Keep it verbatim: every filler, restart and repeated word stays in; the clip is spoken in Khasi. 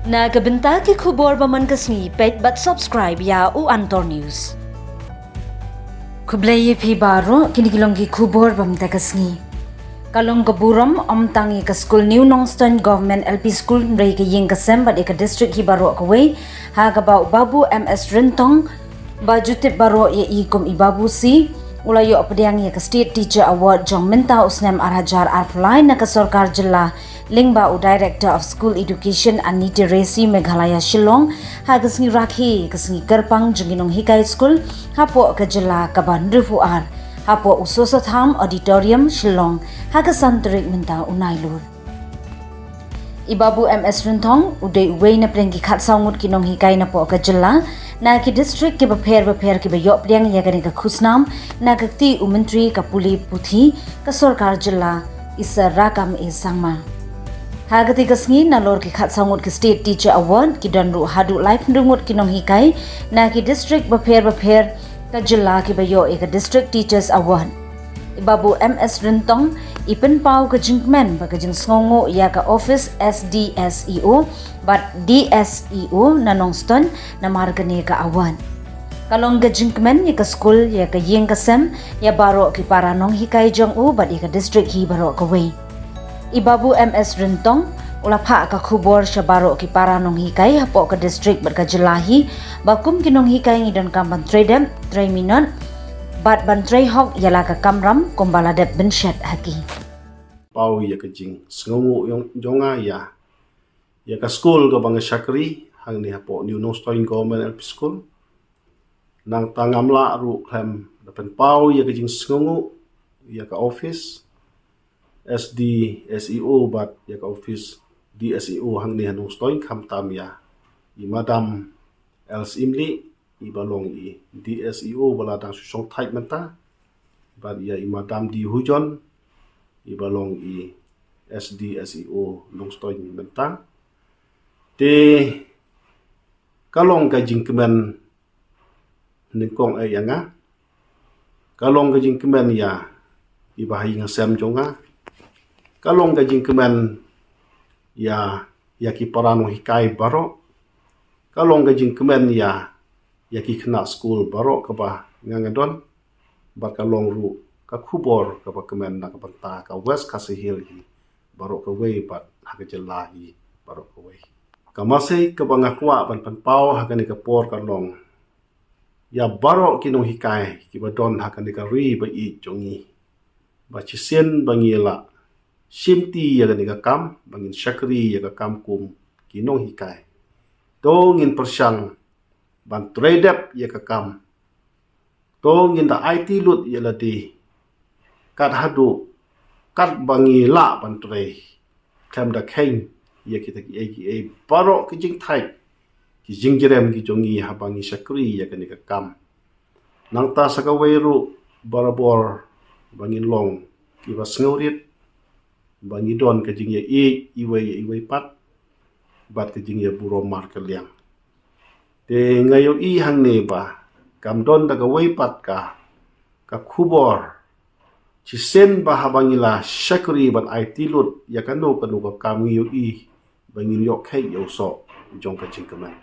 Na ka bynta ki khubor ba man ka sngi, peit bad subscribe ïa u Antor News. Khublei ïa phi baroh, kine ki long ki khubor ba mynta ka sngi. Ka long ka burom ym tang ïa ka skul New Nongstoiñ Government L P School, hynrei ka ïing ka sem bad ïa ka district hi baroh kawei, ha kaba u Babu M S Ryntong, ba ju tip baroh ïa i kum i Babu C, u la ïoh pdiang ïa ka State Teacher Award jong mynta u snem ar hajar arphew lai na ka sorkar jylla, lyngba u Director of School Education Annie Teresi, Meghalaya, Shillong, ha ka sngi Rakhi, ka sngi kyrpang jong ki nonghikai skul hapoh ka jylla kaba hynriewphew ar, hapoh u Soso Tham Auditorium, Shillong, ha ka san tarik mynta u Nailur. I Babu M S Ryntong u dei uwei na pdeng ki khatsaw ngut ki nonghikai napoh ka jylla, na ki district kiba pher bapher kiba ïoh pdiang ïa kane ka khusnam, na ka kti u Myntri ka pule puthi ka sorkar jylla, i Sir Rakkam A Sangma. Ha kata ka sngi, nalor ki khatsaw ngut ki State Teacher Award, ki don ruh haduh laiphew ngut ki nonghikai na ki district bapher bapher ka jylla kiba ïoh ïa ka District Teachers Award. I Babu M S Ryntong i pynpaw ka jingkmen bad ka jingsngewnguh ïa ka office S D S E O bad D S E O na Nongstoiñ namar kane ka award. Ka long ka jingkmen ïa ka skul, ïa ka ïing ka sem, ïa baroh ki para nonghikai jong u bad ïa ka district hi baroh kawei. I Babu M S Ryntong u la phah ka khubor sha baroh ki para nonghikai hapoh ka district bad ka jylla hi, ba kum ki nonghikai ngi donkam ban trei dep, trei minot bad ban trei hok ïa la ka kamram kumba la dep bynshet ha ki. Paw ïa ka jingsngewnguh jong nga ïa, ïa ka skul kaba nga shakri hangne hapoh New Nongstoiñ Government L P School. Nangta ngam lah ruh khlem da pynpaw ïa ka jingsngewnguh ïa ka office S D S E O bad ïa ka office D S E O hangne ha Nongstoiñ, khamtam ïa i Madam L Syiemlieh, iba long i D S E O ba la dang shu shong thait mynta, bad ïa i Madam D Hujon, iba long i S D S E O Nongstoiñ mynta. Te ka long ka jingkmen nyngkong eh ïa nga. Ka long ka jingkmen ïa i bahaïing hasem jong nga. Ka long ka jingkmen ïa, ïa ki para nonghikai baroh. Ka long ka jingkmen ïa, ïa ki khynnah skul baroh kaba nga nga don. Bad ka long ruh ka khubor kaba kmen na ka bynta ka West Khasi Hills hi baroh kawei bad ha ka jylla hi baroh kawei. Ka message kaba nga kwah ban pynpaw ha kane ka por ka long ïa baroh ki nonghikai kiba don ha kane ka ri ba ïeit jong ngi, ba shisien ba ngi la shimti ïa kane ka kam, ba ngin shakri ïa ka kam kum ki nonghikai, to ngin pyrshang ban trei dep ïa ka kam. To ngin da aiti lut ïa lade kat haduh, kat ba ngi lah ban trei, khlem da kheiñ ïa kita kiei kiei baroh ki jingthait, ki jingjrem ki jong ngi haba ngi shakri ïa kane ka kam. Nangta sa kawei ruh, barabor ba ngin long kiba sngewrit, ba ngi don ka jingïaieit iwei ïa iwei pat, bad ka jingïaburom markylliang. Te nga ïohi hangne ba kam don da kawei pat ka, ka khubor, shisien ba haba ngi la shakri ban aiti lut ïa kano kano ka kam, ngi ïohi ba ngin ïoh kheiñ ïa u soh jong ka jingkmen.